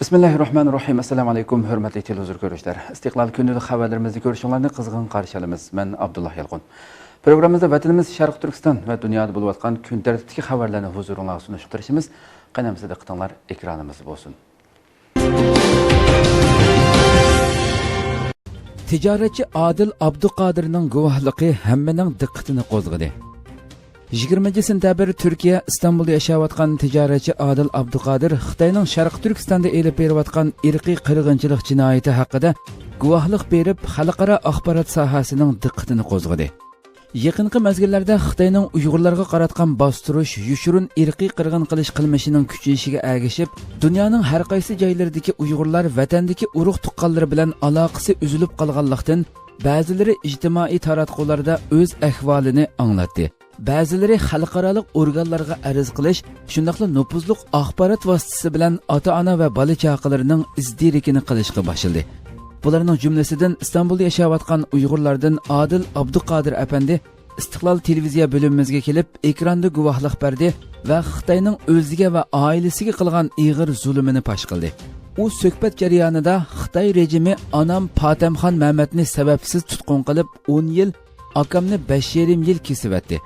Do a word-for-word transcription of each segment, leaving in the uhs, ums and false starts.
بىسمىللاھىررەھمانىررەھىم. ئەسسالامۇئەلەيكۇم، ھۆرمەتلىك تېلېۋىزور كۆرۈشلەر. ئىستىقلال كۈندىلىك خەۋەرلىرىمىزنى كۆرۈشۈڭلارنى قىزغىن قارشى ئالىمىز. مەن ئابدۇللا يالقۇن. پروگراممىمىزدا ۋەتىنىمىز شەرقىي تۈركىستان ۋە دۇنيادا بولۇۋاتقان كۈن تەرتىپتىكى خەۋەرلەرنى ھۇزۇرۇڭلارغا سۇنۇشقا تىرىشىمىز. قېنى ئەمىسە دىققىتىڭلار ئېكرانىمىزدا بولسۇن. تىجارەتچى ئادىل ئابدۇقادىرنىڭ گۇۋاھلىقى ھەممىنىڭ دىققىتىنى قوزغىدى. يىگىرمىنچى سېنتەبىر تۈركىيە ئىستانبۇلدا ياشاۋاتقان تىجارەتچى ئادىل ئابدۇقادىر خىتاينىڭ شەرقىي تۈركىستاندا ئېلىپ بېرىۋاتقان ئىرقىي قىرغىنچىلىق جىنايىتى ھەققىدە گۇۋاھلىق بېرىپ، خەلقئارا ئاخبارات ساھەسىنىڭ دىققىتىنى قوزغىدى. يېقىنقى مەزگىللەردە خىتاينىڭ ئۇيغۇرلارغا قاراتقان باستۇرۇش، يوشۇرۇن ئىرقىي قىرغىن قىلىش قىلمىشىنىڭ كۈچىيىشىگە ئەگىشىپ، دۇنيانىڭ ھەر قايسى جايلىرىدىكى ئۇيغۇرلار ۋەتەندىكى ئۇرۇق تۇغقانلىرى بىلەن ئالاقىسى ئۈزۈلۈپ قالغانلىقتىن، بەزىلىرى ئىجتىمائىي تاراتقۇلاردا ئۆز ئەھۋالىنى ئاڭلاتتى. بەزىلىرى خەلقئارالىق ئورگانلارغا ئەرز قىلىش، شۇنداقلا نوپۇزلۇق ئاخبارات ۋاسىتىسى بىلەن ئاتا-ئانا ۋە بالا-چاقىلىرىنىڭ ئىز دېرىكىنى قىلىشقا باشلىدى. بۇلارنىڭ جۈملىسىدىن ئىستانبۇلدا ياشاۋاتقان ئۇيغۇرلاردىن ئادىل ئابدۇقادىر ئەپەندى ئىستىقلال تېلېۋىزىيە بۆلۈمىمىزگە كېلىپ، ئېكراندا گۇۋاھلىق بەردى ۋە خىتاينىڭ ئۆزىگە ۋە ئائىلىسىگە قىلغان ئېغىر زۇلۇمىنى پاش قىلدى. ئۇ سۆھبەت جەريانىدا خىتاي رېجىمى ئانام پاتەمخان مەمەتنى سەۋەبسىز تۇتقۇن قىلىپ، ئون يىل، ئاكامنى بەش يېرىم يىل كېسىۋەتتى.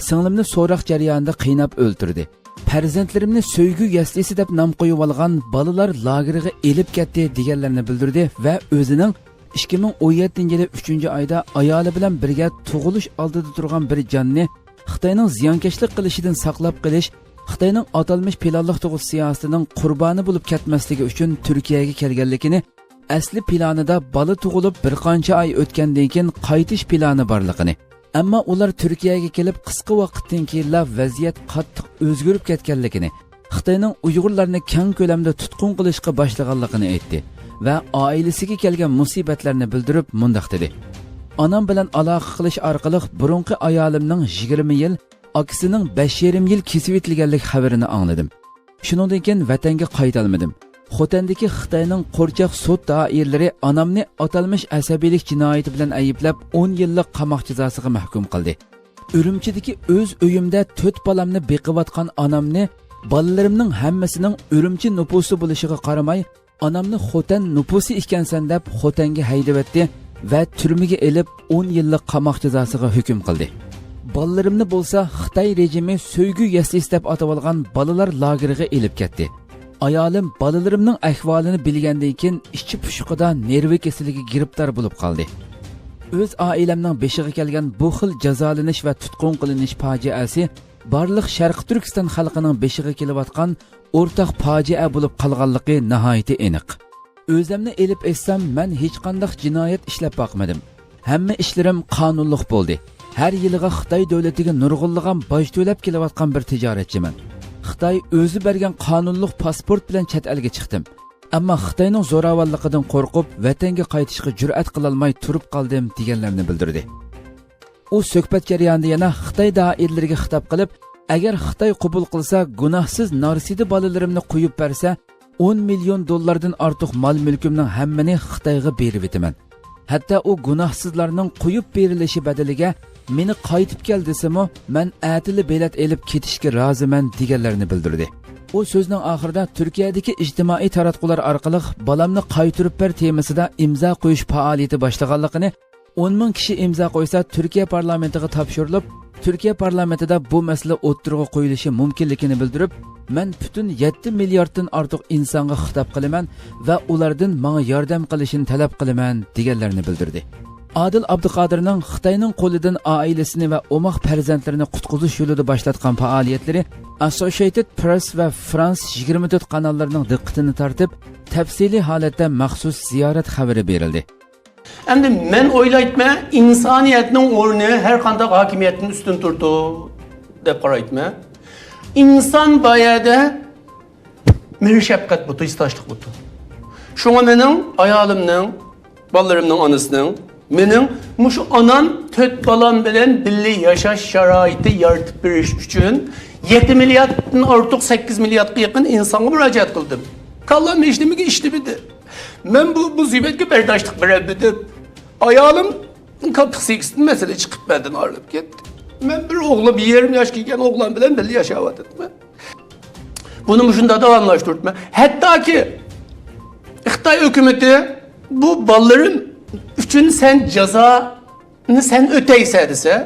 سىڭلىمنى سوراق جەريانىدا قىيناپ ئۆلتۈردى. پەرزەنتلىرىمنى سۆيگۈ يەسلىسى دەپ نام قويۇۋالغان بالىلار لاگېرىغا ئېلىپ كەتتى، دېگەنلەرنى بىلدۈردى ۋە ئۆزىنىڭ ئىككى مىڭ ئون يەتتىنچى يىلى ئۈچىنچى ئايدا ئايالى بىلەن بىرگە تۇغۇلۇش ئالدىدا تۇرغان بىر جاننى خىتاينىڭ زىيانكەشلىك قىلىشىدىن ساقلاپ قېلىش، خىتاينىڭ ئاتالمىش پىلانلىق تۇغۇت سىياسىتىنىڭ قۇربانى بولۇپ كەتمەسلىكى ئۈچۈن تۈركىيەگە كەلگەنلىكىنى، ئەسلى پىلانىدا بالا تۇغۇلۇپ بىر قانچە ئاي ئۆتكەندىن كېيىن قايتىش پىلانى بارلىقىنى، ئەمما ئۇلار تۈركىيەگە كېلىپ قىسقا ۋاقىتتىن كېيىنلا ۋەزىيەت قاتتىق ئۆزگىرىپ كەتكەنلىكىنى، خىتاينىڭ ئۇيغۇرلارنى كەڭ كۆلەمدە تۇتقۇن قىلىشقا باشلىغانلىقىنى ئېيتتى ۋە ئائىلىسىگە كەلگەن مۇسىبەتلەرنى بىلدۈرۈپ مۇنداق دېدى: ئانام بىلەن ئالاقە قىلىش ئارقىلىق بۇرۇنقى ئايالىمنىڭ يىگىرمە يىل، ئاكىسىنىڭ بەش يېرىم يىل كېسىۋېتىلگەنلىك خەۋىرىنى ئاڭلىدىم. شۇنىڭدىن كېيىن ۋەتەنگە قايتالمىدىم. خوتەندىكى خىتاينىڭ قورچاق سوت دائىرىلىرى ئانامنى ئاتالمىش ئەسەبىيلىك جىنايىتى بىلەن ئەيىبلەپ، ئون يىللىق قاماق جازاسىغا مەھكۇم قىلدى. ئۈرۈمچىدىكى ئۆز ئۆيۈمدە تۆت بالامنى بېقىۋاتقان ئانامنى، بالىلىرىمنىڭ ھەممىسىنىڭ ئۈرۈمچى نوپۇسى بولۇشىغا قارىماي، ئانامنى خوتەن نوپۇسى ئىكەنسەن دەپ خوتەنگە ھەيدىۋەتتى ۋە تۈرمىگە ئېلىپ، ئون يىللىق قاماق جازاسىغا ھۆكۈم قىلدى. بالىلىرىمنى بولسا خىتاي رېجىمى سۆيگۈ يەسلىسى دەپ ئاتىۋالغان بالىلار لاگېرىغا ئېلىپ كەتتى. ئايالىم بالىلىرىمنىڭ ئەھۋالىنى بىلگەندىن كېيىن ئىچى پۇشۇقىدا نېرۋا كېسىلىگە گىرىپتار بولۇپ قالدى. ئۆز ئائىلەمنىڭ بېشىغا كەلگەن بۇ خىل جازالىنىش ۋە تۇتقۇن قىلىنىش پاجىئەسى بارلىق شەرقىي تۈركىستان خەلقىنىڭ بېشىغا كېلىۋاتقان ئورتاق پاجىئە بولۇپ قالغانلىقى ناھايىتى ئېنىق. ئۆزەمنى ئېلىپ ئېيتسام، مەن ھېچقانداق جىنايەت ئىشلەپ باقمىدىم. ھەممە ئىشلىرىم قانۇنلۇق بولدى. ھەر يىلىغا خىتاي دۆلىتىگە نۇرغۇنلىغان باج تۆلەپ كېلىۋاتقان بىر تىجارەتچىمەن. خىتاي ئۆزى بەرگەن قانۇنلۇق پاسپورت بىلەن چەت ئەلگە چىقتىم. ئەمما خىتاينىڭ زوراۋانلىقىدىن قورقۇپ، ۋەتەنگە قايتىشقا جۈرئەت قىلالماي تۇرۇپ قالدىم، دېگەنلەرنى بىلدۈردى. ئۇ سۆھبەت جەريانىدا يەنە خىتاي دائىرىلىرىگە خىتاب قىلىپ، ئەگەر خىتاي قوبۇل قىلسا، گۇناھسىز نارسىدە بالىلىرىمنى قويۇپ بەرسە، ئون مىليون دوللاردىن ئارتۇق مال-مۈلكۈمنىڭ ھەممىنى خىتايغا بېرىۋېتىمەن. ھەتتا ئۇ گۇناھسىزلارنىڭ قويۇپ بېرىلىشى بەدىلىگە مېنى قايتىپ كەل دېسىمۇ، مەن ئەتىلا بېلەت ئېلىپ كېتىشكە رازىمەن، دېگەنلەرنى بىلدۈردى. ئۇ سۆزىنىڭ ئاخىرىدا تۈركىيەدىكى ئىجتىمائىي تاراتقۇلار ئارقىلىق بالامنى قايتۇرۇپ بەر تېمىسىدا ئىمزا قويۇش پائالىيىتى باشلىغانلىقىنى، ئون مىڭ كىشى ئىمزا قويسا، تۈركىيە پارلامېنتىغا تاپشۇرۇلۇپ، تۈركىيە پارلامېنتىدا بۇ مەسىلە ئوتتۇرىغا قويۇلۇشى مۇمكىنلىكىنى بىلدۈرۈپ، مەن پۈتۈن يەتتە مىلياردتىن ئارتۇق ئىنسانغا خىتاب قىلىمەن ۋە ئۇلاردىن ماڭا ياردەم قىلىشىنى تەلەپ قىلىمەن، دېگەنلەرنى بىلدۈردى. ئادىل ئابدۇقادىرنىڭ خىتاينىڭ قولىدىن ئائىلىسىنى ۋە ئوماق پەرزەنتلىرىنى قۇتقۇزۇش يولىدا باشلاتقان پائالىيەتلىرى ئاسسوشىيېتېد پرېس ۋە فرانس يىگىرمە تۆت قاناللىرىنىڭ دىققىتىنى تارتىپ، تەپسىلىي ھالەتتە مەخسۇس زىيارەت خەۋىرى بېرىلدى. ئەمدى مەن ئويلايتمەن، ئىنسانىيەتنىڭ ئورنى ھەر قانداق ھاكىمىيەتتىن ئۈستۈن تۇرىدۇ، دەپ قارايتمەن. ئىنسان بۇ يەردە مېھىر-شەپقەت بۇتى، ھېسداشلىق بۇتى. شۇڭا مېنىڭ ئايالىمنىڭ، بالىلىرىمنىڭ ئانىسىنىڭ، مېنىڭ مۇشۇ ئانام تۆت بالام بىلەن بىللە ياشاش شارائىتى يارىتىپ بېرىش ئۈچۈن يەتتە مىلياردتىن ئارتۇق، سەككىز مىلياردقا يېقىن ئىنسانغا مۇراجىئەت قىلدىم. كاللام ھېچنېمىگە ئىشلىمىدى. مەن بۇ مۇسىبەتكە بەرداشلىق بېرەلمىدىم. ئايالىم قاتتىق سېكىستىن مەسىلە چىقىپ مەندىن ئايرىلىپ كەتتى. مەن بىر ئوغلۇم، يېرىم ياش كەلگەن ئوغلان بىلەن بىللە ياشاۋاتىمەن. بۇنى مۇشۇنداق داۋاملاشتۇرۇپمەن. ھەتتاكى خىتاي ھۆكۈمىتى بۇ بالىلىرىم ئۈچۈن سەن جازانى سەن ئۆتەيسەن دېسە،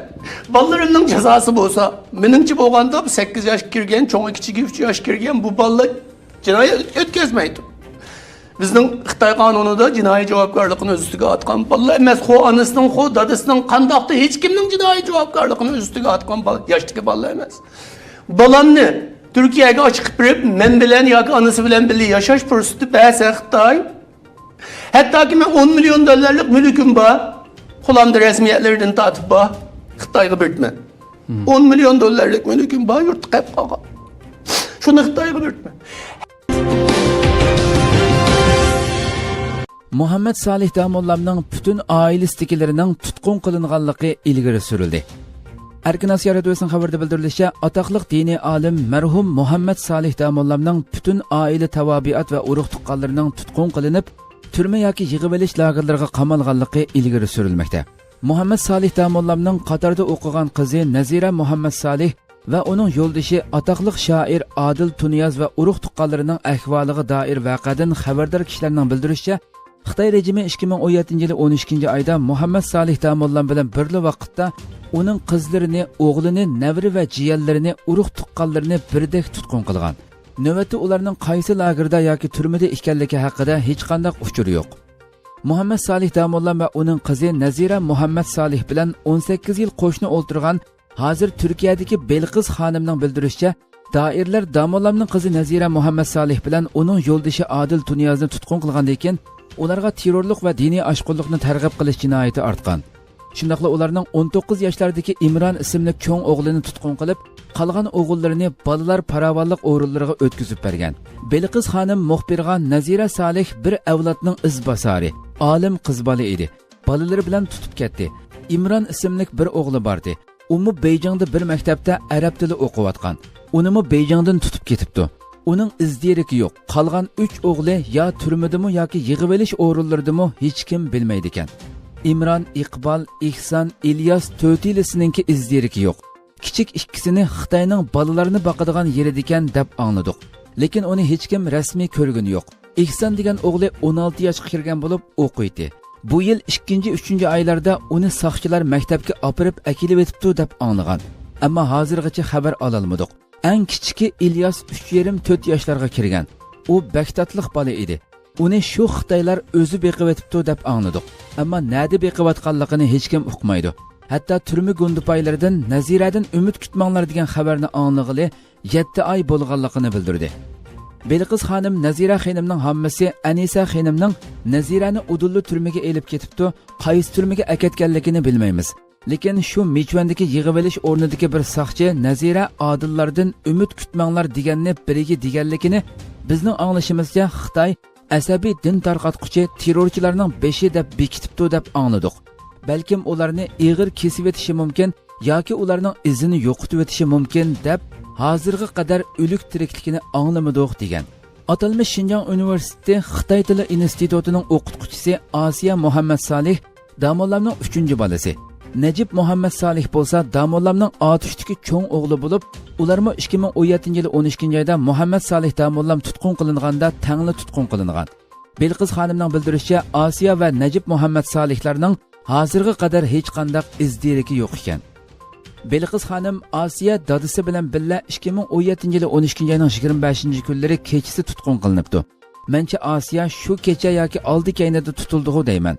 بالىلىرىمنىڭ جازاسى بولسا، مېنىڭچە بولغاندا بۇ سەككىز ياشقا كىرگەن، چوڭى كىچىكى ئۈچ ياشقا كىرگەن بۇ بالىلار جىنايەت ئۆتكەزمەيدۇ. بىزنىڭ خىتاي قانۇنىدا جىنايى جاۋابكارلىقىنى ئۆز ئۈستىگە ئالغان بالىلار ئەمەس، خو ئانىسىنىڭ، خو دادىسىنىڭ، قانداقتا ھېچ كىمنىڭ جىنايى جاۋابكارلىقىنى ئۆز ئۈستىگە ئالغان بالا، ياشتىكى بالىلار ئەمەس. بالامنى تۈركىيەگە ئاچىقىپ بېرىپ، مەن بىلەن ياكى ئانىسى بىلەن بىللە ياشاش پۇرسىتى بەرسە خىتاي، ھەتتاكى مەن ئون مىليون دوللارلىق مۈلكۈم بار، قولۇمدا رەسمىيەتلىرىدىن تارتىپ بار، خىتايغا بېرىپمەن. ئون مىليون دوللارلىق مۈلكۈم بار، يۇرتتا قېلىپ قالغان. شۇنى خىتايغا بېرىپمەن. مۇھەممەد سالىھ داموللامنىڭ پۈتۈن ئائىلىسىدىكىلىرىنىڭ تۇتقۇن قىلىنغانلىقى ئىلگىرى سۈرۈلدى. ئەركىن ئاسىيا رادىيوسىنىڭ خەۋىرىدە بىلدۈرۈلۈشىچە، ئاتاقلىق دىنىي ئالىم مەرھۇم مۇھەممەد سالىھ داموللامنىڭ پۈتۈن ئائىلە تاۋابىئات ۋە ئۇرۇق تۇغقانلىرىنىڭ تۇتقۇن قىلىنىپ، تۈرمە ياكى يىغىۋېلىش لاگېرلىرىغا قامالغانلىقى ئىلگىرى سۈرۈلمەكتە. مۇھەممەد سالىھ داموللامنىڭ قاتاردا ئوقۇغان قىزى نەزىرە مۇھەممەد سالىھ ۋە ئۇنىڭ يولدىشى ئاتاقلىق شائىر ئادىل تۇنىياز ۋە ئۇرۇق تۇغقانلىرىنىڭ ئەھۋالىغا دائىر ۋەقەدىن خەۋەردار كىشىلەرنىڭ بىلدۈرۈشىچە، خىتاي رېجىمى ئىككى مىڭ ئون يەتتىنچى يىلى ئون ئىككىنچى ئايدا مۇھەممەد سالىھ داموللام بىلەن بىرلا ۋاقىتتا ئۇنىڭ قىزلىرىنى، ئوغلىنى، نەۋرە ۋە جىيەنلىرىنى، ئۇرۇق تۇغقانلىرىنى بىردەك تۇتقۇن قىلغان. نۆۋەتتە ئۇلارنىڭ قايسى لاگېردا ياكى تۈرمىدە ئىكەنلىكى ھەققىدە ھېچقانداق ئۇچۇر يوق. مۇھەممەد سالىھ داموللام ۋە ئۇنىڭ قىزى نەزىرە مۇھەممەد سالىھ بىلەن ئون سەككىز يىل قوشنا ئولتۇرغان، ھازىر تۈركىيەدىكى بېلقىز خانىمنىڭ بىلدۈرۈشىچە، دائىرىلەر داموللامنىڭ قىزى نەزىرە مۇھەممەد سالىھ بىلەن ئۇنىڭ يولدىشى ئادىل تۇنىيازنى تۇتقۇن قىلغاندىن كېيىن، ئۇلارغا تېررورلۇق ۋە دىنىي ئاشقۇنلۇقنى تەرغىب قىلىش جىنايىتى ئارتقان. شۇنداقلا ئۇلارنىڭ ئون توققۇز ياشلاردىكى ئىمران ئىسىملىك چوڭ ئوغلىنى تۇتقۇن قىلىپ، قالغان ئوغۇللىرىنى بالىلار پاراۋانلىق ئورۇنلىرىغا ئۆتكۈزۈپ بەرگەن. بېلقىز خانىم مۇخبىرغا نەزىرە سالىھ بىر ئەۋلادنىڭ ئىزباسارى، ئالىم قىز بالا ئىدى. بالىلىرى بىلەن تۇتۇپ كەتتى. ئىمران ئىسىملىك بىر ئوغلى باردى. ئۇمۇ بېيجىڭدا بىر مەكتەپتە ئەرەب تىلى ئوقۇۋاتقان. ئۇنىمۇ بېيجىڭدىن تۇتۇپ كېتىپتۇ. ئۇنىڭ ئىز دېرىكى يوق. قالغان ئۈچ ئوغلى يا تۈرمىدىمۇ ياكى يىغىۋېلىش ئورۇنلىرىدىمۇ ھېچكىم بىلمەيدىكەن. ئىمران، ئىقبال، ئېھسان، ئىلياس تۆتىيلىسىنىڭكى ئىز دېرىكى يوق. كىچىك ئىككىسىنى خىتاينىڭ بالىلارنى باقىدىغان يېرىدىكەن دەپ ئاڭلىدۇق. لېكىن ئۇنى ھېچكىم رەسمىي كۆرگىنى يوق. ئېھسان دېگەن ئوغلى ئون ئالتە ياشقا كىرگەن بولۇپ ئوقۇيتتى. بۇ يىل ئىككىنچى، ئۈچىنچى ئايلاردا ئۇنى ساقچىلار مەكتەپكە ئاپىرىپ ئەكېلىۋېتىپتۇ دەپ ئاڭلىغان. ئەمما ھازىرغىچە خەۋەر ئالالمىدۇق. ئەڭ كىچىكى ئىلياس ئۈچ يېرىم، تۆت ياشلارغا كىرگەن. ئۇ بەك تاتلىق بالا ئىدى. ئۇنى شۇ خىتايلار ئۆزى بېقىۋېتىپتۇ دەپ ئاڭلىدۇق. ئەمما نەدە بېقىۋاتقانلىقىنى ھېچكىم ئۇقمايدۇ. ھەتتا تۈرمە گۇندىپايلىرىدىن نەزىرەدىن ئۈمىد كۈتمەڭلار دېگەن خەۋەرنى ئاڭلىغىلى يەتتە ئاي بولغانلىقىنى بىلدۈردى. بېلقىز خانىم نەزىرە خېنىمنىڭ ھاممىسى ئەنىسە خېنىمنىڭ نەزىرەنى ئۇدۇللا تۈرمىگە ئېلىپ كېتىپتۇ، قايسى تۈرمىگە ئەكەتكەنلىكىنى بىلمەيمىز. لېكىن شۇ مىچۈەندىكى يىغىۋېلىش ئورنىدىكى بىر ساقچى نەزىرە ئادىللاردىن ئۈمىد كۈتمەڭلار دېگەننى بىرىگە دېگەنلىكىنى، بىزنىڭ ئاڭلىشىمىزچە خىتاي ئەسەبىي دىن تارقاتقۇچى تېررورچىلارنىڭ بېشى دەپ بېكىتىپتۇ دەپ ئاڭلىدۇق. بەلكىم ئۇلارنى ئېغىر كېسىۋېتىشى مۇمكىن ياكى ئۇلارنىڭ ئىزىنى يوقىتىۋېتىشى مۇمكىن دەپ ھازىرغا قەدەر ئۆلۈك تىرىكلىكىنى ئاڭلىمىدۇق دېگەن. ئاتالمىش شىنجاڭ ئۇنىۋېرسىتېتى خىتاي تىلى ئىنستىتۇتىنىڭ ئوقۇتقۇچىسى ئاسىيە مۇھەممەد سالىھ داموللامنىڭ ئۈچىنچى بالىسى. نەجىپ مۇھەممەد سالىھ بولسا داموللامنىڭ ئاتۇشتىكى چوڭ ئوغلى بولۇپ، ئۇلارمۇ ئىككى مىڭ ئون يەتتىنچى يىلى ئون ئىككىنچى ئايدا مۇھەممەد سالىھ داموللام تۇتقۇن قىلىنغاندا تەڭلا تۇتقۇن قىلىنغان. بېلقىز خانىمنىڭ بىلدۈرۈشىچە، ئاسىيە ۋە نەجىپ مۇھەممەد سالىھلارنىڭ ھازىرغا قەدەر ھېچقانداق ئىز دېرىكى يوق ئىكەن. بېلقىز خانىم ئاسىيە دادىسى بىلەن بىللە ئىككى مىڭ ئون يەتتىنچى يىلى ئون ئىككىنچى ئاينىڭ يىگىرمە بەشىنچى كۈنلىرى كېچىسى تۇتقۇن قىلىنىپتۇ. مەنچە ئاسىيە شۇ كېچە ياكى ئالدى كەينىدە تۇتۇلدىغۇ دەيمەن.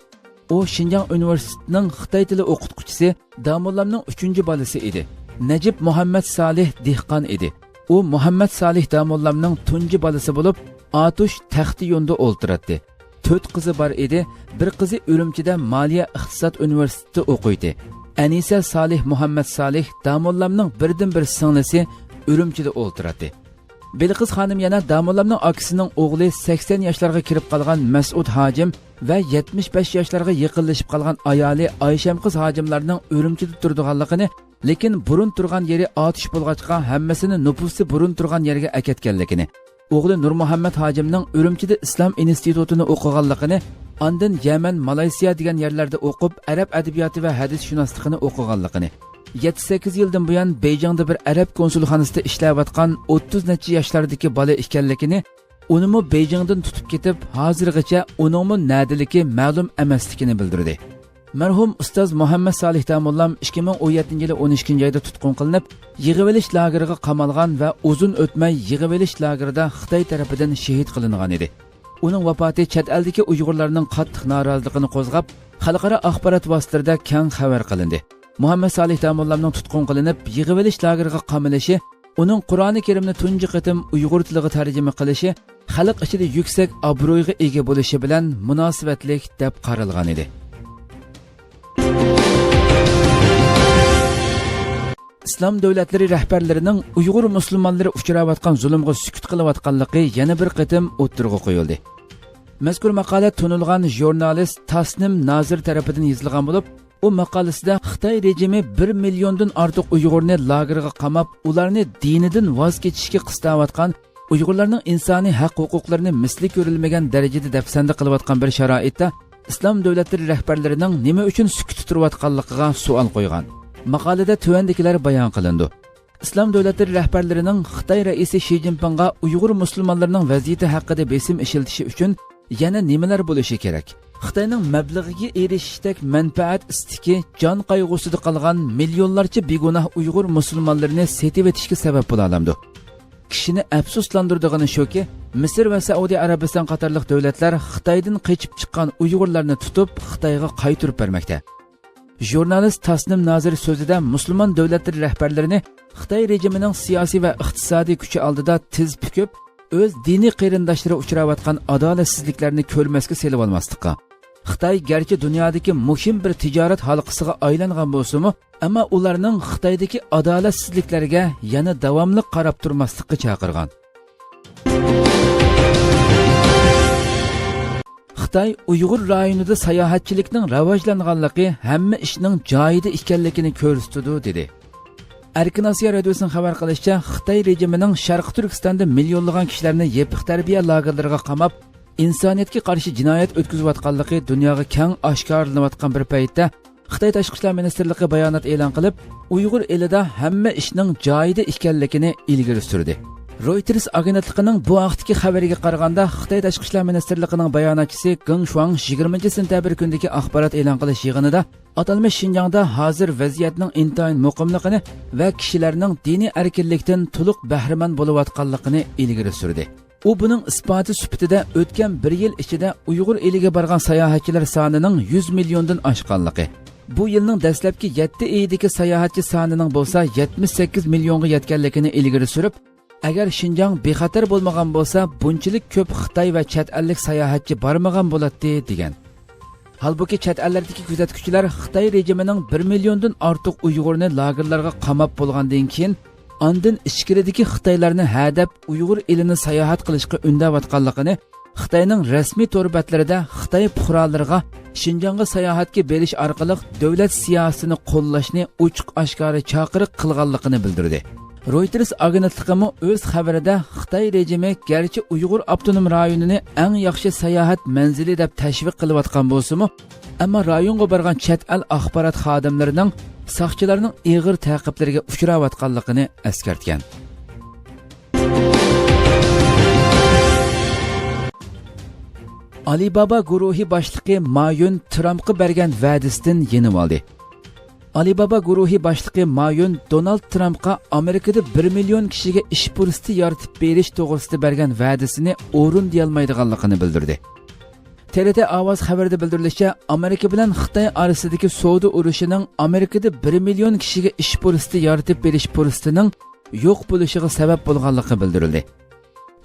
ئۇ شىنجاڭ ئۇنىۋېرسىتېتىنىڭ خىتاي تىلى ئوقۇتقۇچىسى، داموللامنىڭ ئۈچىنچى بالىسى ئىدى. نەجىپ مۇھەممەد سالىھ دېھقان ئىدى. ئۇ مۇھەممەد سالىھ داموللامنىڭ تۇنجى بالىسى بولۇپ، ئاتۇش تەختىيوندا ئولتۇراتتى. تۆت قىزى بار ئىدى. بىر قىزى ئۈرۈمچىدە مالىيە ئىقتىساد ئۇنىۋېرسىتېتىدا ئوقۇيتتى. ئەنىسە سالىھ مۇھەممەد سالىھ داموللامنىڭ بىردىنبىر سىڭلىسى ئۈرۈمچىدە ئولتۇراتتى. بېلقىز خانىم يەنە داموللامنىڭ ئاكىسىنىڭ ئوغلى سەكسەن ياشلارغا كىرىپ قالغان مەسئۇد ھاجىم ۋە يەتمىش بەش ياشلارغا يېقىنلىشىپ قالغان ئايالى ئايشەمقىز ھاجىملارنىڭ ئۈرۈمچىدە تۇرىدىغانلىقىنى، لېكىن بۇرۇن تۇرغان يېرى ئاتۇش بولغاچقا، ھەممىسىنى نوپۇسى بۇرۇن تۇرغان يەرگە ئەكەتكەنلىكىنى، ئوغلى نۇرمۇھەممەت ھاجىمنىڭ ئۈرۈمچىدە ئىسلام ئىنستىتۇتىنى ئوقۇغانلىقىنى، ئاندىن يەمەن، مالايسىيا دېگەن يەرلەردە ئوقۇپ، ئەرەب ئەدەبىياتى ۋە ھەدىسشۇناسلىقىنى ئوقۇغانلىقىنى، يەتتە سەككىز يىلدىن بۇيان بېيجىڭدا بىر ئەرەب كونسۇلخانىسىدا ئىشلەۋاتقان ئوتتۇز نەچچە ياشلاردىكى بالا ئىكەنلىكىنى، ئۇنىمۇ بېيجىڭدىن تۇتۇپ كېتىپ، ھازىرغىچە ئۇنىڭمۇ نەدىلىكى مەلۇم ئەمەسلىكىنى بىلدۈردى. مەرھۇم ئۇستاز مۇھەممەد سالىھ داموللام ئىككى مىڭ ئون يەتتىنچى يىلى ئون ئىككىنچى ئايدا تۇتقۇن قىلىنىپ، يىغىۋېلىش لاگېرىغا قامالغان ۋە ئۇزۇن ئۆتمەي يىغىۋېلىش لاگېرىدا خىتاي تەرىپىدىن شېھىت قىلىنغان ئىدى. ئۇنىڭ ۋاپاتى چەت ئەلدىكى ئۇيغۇرلارنىڭ قاتتىق نارازىلىقىنى قوزغاپ، خەلقئارا ئاخبارات ۋاسىتىلىرىدە كەڭ خەۋەر قىلىندى. مۇھەممەد سالىھ داموللامنىڭ تۇتقۇن قىلىنىپ، يىغىۋېلىش لاگېرىغا قامىلىشى، ئۇنىڭ قۇرئانى كەرىمنى تۇنجى قېتىم ئۇيغۇر تىلىغا تەرجىمە قىلىشى، خەلق ئىچىدە يۈكسەك ئابرۇيغا ئىگە بولۇشى بىلەن مۇناسىۋەتلىك دەپ قارالغان ئىدى. ئىسلام دۆلەتلىرى رەھبەرلىرىنىڭ ئۇيغۇر مۇسۇلمانلىرى ئۇچراۋاتقان زۇلۇمغا سۈكۈت قىلىۋاتقانلىقى يەنە بىر قېتىم ئوتتۇرىغا قويۇلدى. مەزكۇر ماقالە تونۇلغان ژۇرنالىست تاسنىم نازىر تەرىپىدىن يېزىلغان بولۇپ، ئۇ ماقالىسىدە خىتاي رېجىمى بىر مىليوندىن ئارتۇق ئۇيغۇرنى لاگېرغا قاماپ، ئۇلارنى دىنىدىن ۋاز كېچىشكە قىستاۋاتقان، ئۇيغۇرلارنىڭ ئىنسانىي ھەق ھوقۇقلىرىنى مىسلى كۆرۈلمىگەن دەرىجىدە دەپسەندە قىلىۋاتقان بىر شارائىتتا، ئىسلام دۆلەتلىرى رەھبەرلىرىنىڭ نېمە ئۈچۈن سۈكۈتتە تۇرۇۋاتقانلىقىغا سوئال قويغان. ماقالىدە تۆۋەندىكىلەر بايان قىلىندى. ئىسلام دۆلەتلىرى رەھبەرلىرىنىڭ خىتاي رەئىسى شى جىنپىڭغا ئۇيغۇر مۇسۇلمانلىرىنىڭ ۋەزىيىتى ھەققىدە بېسىم ئىشلىتىشى ئۈچۈن يەنە نېمىلەر بولۇشى كېرەك؟ خىتاينىڭ مەبلىغىگە ئېرىشىشتەك مەنپەئەت ئىستىكى جان قايغۇسىدا قالغان مىليونلارچە بىگۇناھ ئۇيغۇر مۇسۇلمانلىرىنى سېتىۋېتىشكە سەۋەب بولالامدۇ؟ كىشىنى ئەپسۇسلاندۇرىدىغىنى شۇكى، مىسىر ۋە سەئۇدى ئەرەبىستان قاتارلىق دۆلەتلەر خىتايدىن قېچىپ چىققان ئۇيغۇرلارنى تۇتۇپ، خىتايغا قايتۇرۇپ بەرمەكتە. ژۇرنالىست تاسنىم نازىر سۆزىدە مۇسۇلمان دۆلەتلىرى رەھبەرلىرىنى خىتاي رېجىمىنىڭ سىياسىي ۋە ئىقتىسادىي كۈچى ئالدىدا تىز پۈكۈپ، ئۆز دىنىي قېرىنداشلىرى ئۇچراۋاتقان ئادالەتسىزلىكلەرنى كۆرمەسكە سېلىۋالماسلىققا، خىتاي گەرچە دۇنيادىكى مۇھىم بىر تىجارەت ھالقىسىغا ئايلانغان بولسىمۇ، ئەمما ئۇلارنىڭ خىتايدىكى ئادالەتسىزلىكلەرگە يەنە داۋاملىق قاراپ تۇرماسلىققا چاقىرغان. خىتاي ئۇيغۇر رايونىدا ساياھەتچىلىكنىڭ راۋاجلانغانلىقى ھەممە ئىشنىڭ جايىدا ئىكەنلىكىنى كۆرسىتىدۇ، دېدى. ئەركىن ئاسىيا رادىيوسىنىڭ خەۋەر قىلىشىچە، خىتاي رېجىمىنىڭ شەرقىي تۈركىستاندا مىليونلىغان كىشىلەرنى يېپىق تەربىيە لاگېرلىرىغا قاماپ، ئىنسانىيەتكە قارشى جىنايەت ئۆتكۈزۈۋاتقانلىقى دۇنياغا كەڭ ئاشكارىلىنىۋاتقان بىر پەيتتە، خىتاي تاشقى ئىشلار مىنىستىرلىقى بايانات ئېلان قىلىپ، ئۇيغۇر ئېلىدا ھەممە ئىشنىڭ جايىدا ئىكەنلىكىنى ئىلگىرى سۈردى. رويتېرس ئاگېنتلىقىنىڭ بۇ ھەقتىكى خەۋىرىگە قارىغاندا، خىتاي تاشقى ئىشلار مىنىستىرلىقىنىڭ باياناتچىسى گېڭ شۇاڭ يىگىرمىنچى سېنتەبىر كۈنىدىكى ئاخبارات ئېلان قىلىش يىغىنىدا ئاتالمىش شىنجاڭدا ھازىر ۋەزىيەتنىڭ ئىنتايىن مۇقىملىقىنى ۋە كىشىلەرنىڭ دىنىي ئەركىنلىكتىن تولۇق بەھرىمەن بولۇۋاتقانلىقىنى ئىلگىرى سۈردى. ئۇ بۇنىڭ ئىسپاتى سۈپىتىدە ئۆتكەن بىر يىل ئىچىدە ئۇيغۇر ئېلىگە بارغان ساياھەتچىلەر سانىنىڭ يۈز مىليوندىن ئاشقانلىقى، بۇ يىلنىڭ دەسلەپكى يەتتە ئېيىدىكى ساياھەتچى سانىنىڭ بولسا يەتمىش سەككىز مىليونغا يەتكەنلىكىنى ئىلگىرى سۈرۈپ، ئەگەر شىنجاڭ بىخەتەر بولمىغان بولسا، بۇنچىلىك كۆپ خىتاي ۋە چەت ئەللىك ساياھەتچى بارمىغان بولاتتى، دېگەن. ھالبۇكى، چەت ئەللەردىكى كۆزەتكۈچىلەر خىتاي رېجىمىنىڭ بىر مىليوندىن ئارتۇق ئۇيغۇرنى لاگېرلارغا قاماپ بولغاندىن كېيىن، ئاندىن ئىچكىرىدىكى خىتايلارنى ھەدەپ ئۇيغۇر ئېلىنى ساياھەت قىلىشقا ئۈندەۋاتقانلىقىنى خىتاينىڭ رەسمىي تور بەتلىرىدە خىتاي پۇقرالىرىغا شىنجاڭغا ساياھەتكە بېرىش ئارقىلىق دۆلەت سىياسىتىنى قوللاشنى ئوچۇق ئاشكارا چاقىرىق قىلغانلىقىنى بىلدۈردى. رويتېرس ئاگېنتلىقىمۇ ئۆز خەۋىرىدە خىتاي رېجىمى گەرچە ئۇيغۇر ئاپتونوم رايونىنى ئەڭ ياخشى ساياھەت مەنزىلى دەپ تەشۋىق قىلىۋاتقان بولسىمۇ، ئەمما رايونغا بارغان چەت ئەل ئاخبارات خادىملىرىنىڭ ساقچىلارنىڭ ئېغىر تەقىبلىرىگە ئۇچراۋاتقانلىقىنى ئەسكەرتكەن. ئالىبابا گۇرۇھى باشلىقى ما يۈن ترامپقا بەرگەن ۋەدىسىدىن يېنىۋالدى. ئالىبابا گۇرۇھى باشلىقى ما يۈن دونالد ترامپقا ئامېرىكىدا بىر مىليون كىشىگە ئىش پۇرسىتى يارىتىپ بېرىش توغرىسىدا بەرگەن ۋەدىسىنى ئورۇندىيالمايدىغانلىقىنى بىلدۈردى. تې رې تې ئاۋاز خەۋىرىدە بىلدۈرۈلۈشىچە، ئامېرىكا بىلەن خىتاي ئارىسىدىكى سودا ئۇرۇشىنىڭ ئامېرىكىدا بىر مىليون كىشىگە ئىش پۇرسىتى يارىتىپ بېرىش پۇرسىتىنىڭ يوق بولۇشىغا سەۋەب بولغانلىقى بىلدۈرۈلدى.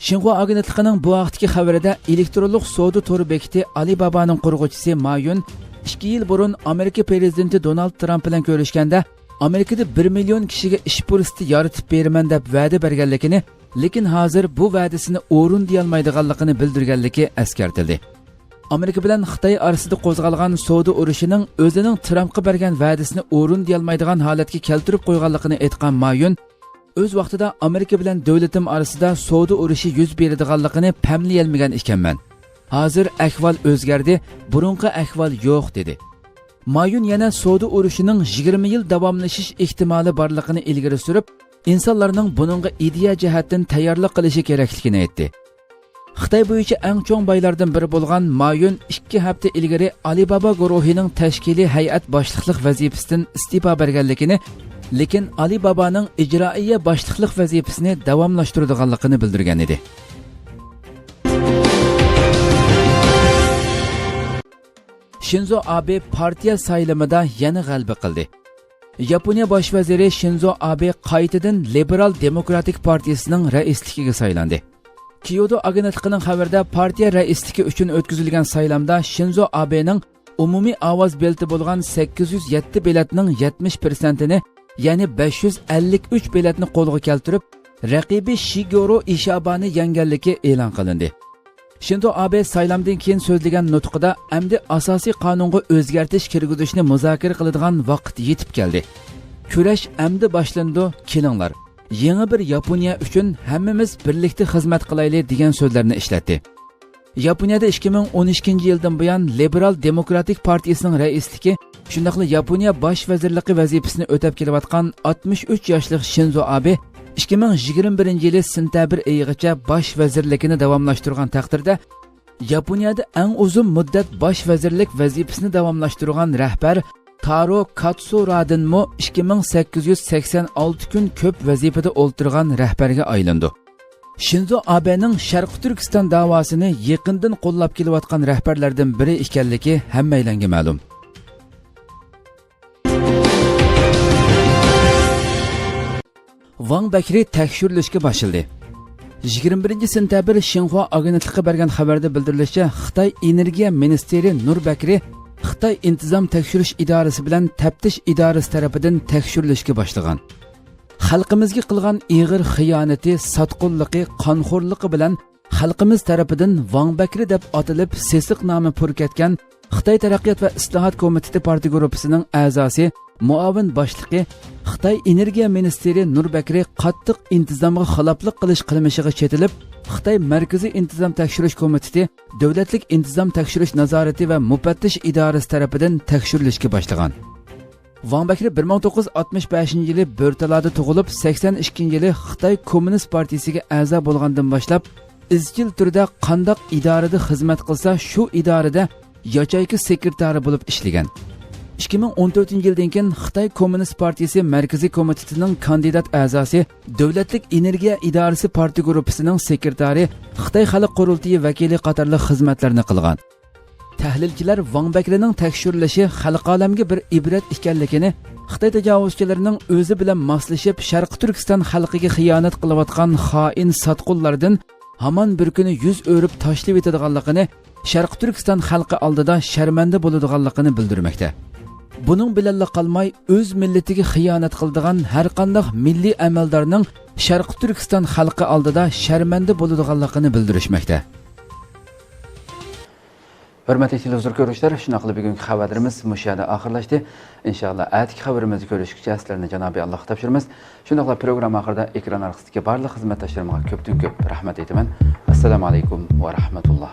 شىنخۇا ئاگېنتلىقىنىڭ بۇ ھەقتىكى خەۋىرىدە، ئېلېكترونلۇق سودا تور بېكىتى ئالىبابانىڭ قۇرغۇچىسى ما يۈن ئىككى يىل بۇرۇن ئامېرىكا پىرېزىدېنتى دونالد ترامپ بىلەن كۆرۈشكەندە، ئامېرىكىدا بىر مىليون كىشىگە ئىش پۇرسىتى يارىتىپ بېرىمەن دەپ ۋەدە بەرگەنلىكىنى، لېكىن ھازىر بۇ ۋەدىسىنى ئورۇندىيالمايدىغانلىقىنى بىلدۈرگەنلىكى ئەسكەرتىلدى. ئامېرىكا بىلەن خىتاي ئارىسىدا قوزغالغان سودا ئۇرۇشىنىڭ ئۆزىنىڭ ترامپقا بەرگەن ۋەدىسىنى ئورۇندىيالمايدىغان ھالەتكە كەلتۈرۈپ قويغانلىقىنى ئېيتقان ما يۈن، ئۆز ۋاقتىدا ئامېرىكا بىلەن دۆلىتىم ئارىسىدا سودا ئۇرۇشى يۈز بېرىدىغانلىقىنى پەملىيەلمىگەن ئىكەنمەن. ھازىر ئەھۋال ئۆزگەردى، بۇرۇنقى ئەھۋال يوق، دېدى. ما يۈن يەنە سودا ئۇرۇشىنىڭ يىگىرمە يىل داۋاملىشىش ئېھتىمالى بارلىقىنى ئىلگىرى سۈرۈپ، ئىنسانلارنىڭ بۇنىڭغا ئىدىيە جەھەتتىن تەييارلىق قىلىشى كېرەكلىكىنى ئېيتتى. خىتاي بويىچە ئەڭ چوڭ بايلاردىن بىرى بولغان ما يۈن ئىككى ھەپتە ئىلگىرى ئالىبابا گۇرۇھىنىڭ تەشكىلىي ھەيئەت باشلىقلىق ۋەزىپىسىدىن ئىستېپا بەرگەنلىكىنى، لېكىن ئالىبابانىڭ ئىجرائىيە باشلىقلىق ۋەزىپىسىنى داۋاملاشتۇرىدىغانلىقىنى بىلدۈرگەن ئىدى. شىنزو ئابې پارتىيە سايلىمىدا يەنە غەلىبە قىلدى. ياپونىيە باش ۋەزىرى شىنزو ئابې قايتىدىن لىبېرال دېموكراتىك پارتىيىسىنىڭ رەئىسلىكىگە سايلاندى. كيودو ئاگېنتلىقىنىڭ خەۋىرىدە، پارتىيە رەئىسلىكى ئۈچۈن ئۆتكۈزۈلگەن سايلامدا شىنزو ئابېنىڭ ئومۇمىي ئاۋاز بېلىتى بولغان سەككىز يۈز يەتتە بېلەتنىڭ يەتمىش پىرسەنتىنى، يەنى بەش يۈز ئەللىك ئۈچ بېلەتنى قولغا كەلتۈرۈپ، رەقىبى شىگورو ئىشابانى يەڭگەنلىكى ئېلان قىلىندى. شىنزو ئابې سايلامدىن كېيىن سۆزلىگەن نۇتقىدا، ئەمدى ئاساسىي قانۇنغا ئۆزگەرتىش كىرگۈزۈشنى مۇزاكىرە قىلىدىغان ۋاقىت يېتىپ كەلدى. كۈرەش ئەمدى باشلىنىدۇ، كېلىڭلار، يېڭى بىر ياپونىيە ئۈچۈن ھەممىمىز بىرلىكتە خىزمەت قىلايلى، دېگەن سۆزلەرنى ئىشلەتتى. ياپونىيەدە ئىككى مىڭ ئون ئىككىنچى يىلدىن بۇيان لىبېرال دېموكراتىك پارتىيىسىنىڭ رەئىسلىكى، شۇنداقلا ياپونىيە باش ۋەزىرلىكى ۋەزىپىسىنى ئۆتەپ كېلىۋاتقان ئاتمىش ئۈچ ياشلىق شىنزو ئابې ئىككى مىڭ يىگىرمە بىرىنچى يىلى سېنتەبىر ئېيىغىچە باش ۋەزىرلىكىنى داۋاملاشتۇرغان تەقدىردە، ياپونىيەدە ئەڭ ئۇزۇن مۇددەت باش ۋەزىرلىك ۋەزىپىسىنى داۋاملاشتۇرغان رەھبەر تارو كاتسۇرادىنمۇ ئىككى مىڭ سەككىز يۈز سەكسەن ئالتە كۈن كۆپ ۋەزىپىدە ئولتۇرغان رەھبەرگە ئايلىنىدۇ. شىنزو ئابېنىڭ شەرقىي تۈركىستان داۋاسىنى يېقىندىن قوللاپ كېلىۋاتقان رەھبەرلەردىن بىرى ئىكەنلىكى ھەممەيلەنگە مەلۇم. ۋاڭ بەكرى تەكشۈرۈلۈشكە باشلىدى. يىگىرمە بىرىنچى سېنتەبىر شىنخۇا ئاگېنتلىقى بەرگەن خەۋەردە بىلدۈرۈلۈشىچە، خىتاي ئېنېرگىيە مىنىستىرى نۇر بەكرى خىتاي ئىنتىزام تەكشۈرۈش ئىدارىسى بىلەن تەپتىش ئىدارىسى تەرىپىدىن تەكشۈرۈلۈشكە باشلىغان. خەلقىمىزگە قىلغان ئېغىر خىيانىتى، ساتقۇنلۇقى، قانخورلۇقى بىلەن خەلقىمىز تەرىپىدىن ۋاڭ بەكرى دەپ ئاتىلىپ سېسىق نامى پۈر كەتكەن خىتاي تەرەققىيات ۋە ئىسلاھات كومىتېتى پارتىيە گۇرۇپپىسىنىڭ ئەزاسى، مۇئاۋىن باشلىقى، خىتاي ئېنېرگىيە مىنىستىرى نۇر بەكرى قاتتىق ئىنتىزامغا خىلاپلىق قىلىش قىلمىشىغا چېتىلىپ، خىتاي مەركىزىي ئىنتىزام تەكشۈرۈش كومىتېتى دۆلەتلىك ئىنتىزام تەكشۈرۈش نازارىتى ۋە مۇپەتتىش ئىدارىسى تەرىپىدىن تەكشۈرۈلۈشكە باشلىغان. ۋاڭ بەكرى بىر مىڭ توققۇز يۈز ئاتمىش بەشىنچى يىلى بۆرتالادا تۇغۇلۇپ، سەكسەن ئىككىنچى يىلى خىتاي كوممۇنىست پارتىيىسىگە ئەزا بولغاندىن باشلاپ، ئىزچىل تۈردە قانداق ئىدارىدە خىزمەت قىلسا، شۇ ئىدارىدە ياچېيكا سېكرېتارى بولۇپ ئىشلىگەن. ئىككى مىڭ ئون تۆتىنچى يىلدىن كېيىن خىتاي كوممۇنىست پارتىيىسى مەركىزىي كومىتېتىنىڭ كاندىدات ئەزاسى، دۆلەتلىك ئېنېرگىيە ئىدارىسى پارتىيە گۇرۇپپىسىنىڭ سېكرېتارى، خىتاي خەلق قۇرۇلتىيى ۋەكىلى قاتارلىق خىزمەتلەرنى قىلغان. تەھلىلچىلەر ۋاڭ بەكرىنىڭ تەكشۈرۈلۈشى خەلقئالەمگە بىر ئىبرەت ئىكەنلىكىنى، خىتاي تاجاۋۇزچىلىرىنىڭ ئۆزى بىلەن ماسلىشىپ، شەرقىي تۈركىستان خەلقىگە خىيانەت قىلىۋاتقان خائىن ساتقۇنلاردىن ھامان بىر كۈنى يۈز ئۆرۈپ تاشلىۋېتىدىغانلىقىنى، شەرقىي تۈركىستان خەلقى ئالدىدا شەرمەندە بولىدىغانلىقىنى بىلدۈرمەكتە. بۇنىڭ بىلەنلا قالماي، ئۆز مىللىتىگە خىيانەت قىلىدىغان ھەرقانداق مىللىي ئەمەلدارنىڭ شەرقىي تۈركىستان خەلقى ئالدىدا شەرمەندە بولىدىغانلىقىنى بىلدۈرۈشمەكتە. ھۆرمەتلىك تېلېۋىزور كۆرۈشلەر، شۇنداقلا بۈگۈنكى خەۋەرلىرىمىز مۇشۇ يەردە ئاخىرلاشتى. ئىنشائاللا، ئەتىكى خەۋىرىمىزدە كۆرۈشكىچە سىلەرنى جانابى ئاللاغا تاپشۇرىمىز. شۇنداقلا پروگرامما ئاخىرىدا ئېكران ئارقىسىدىكى بارلىق خىزمەتداشلىرىمغا كۆپتىن كۆپ رەھمەت ئېيتىمەن. ئەسسالامۇ ئەلەيكۇم ۋە رەھمەتۇللا.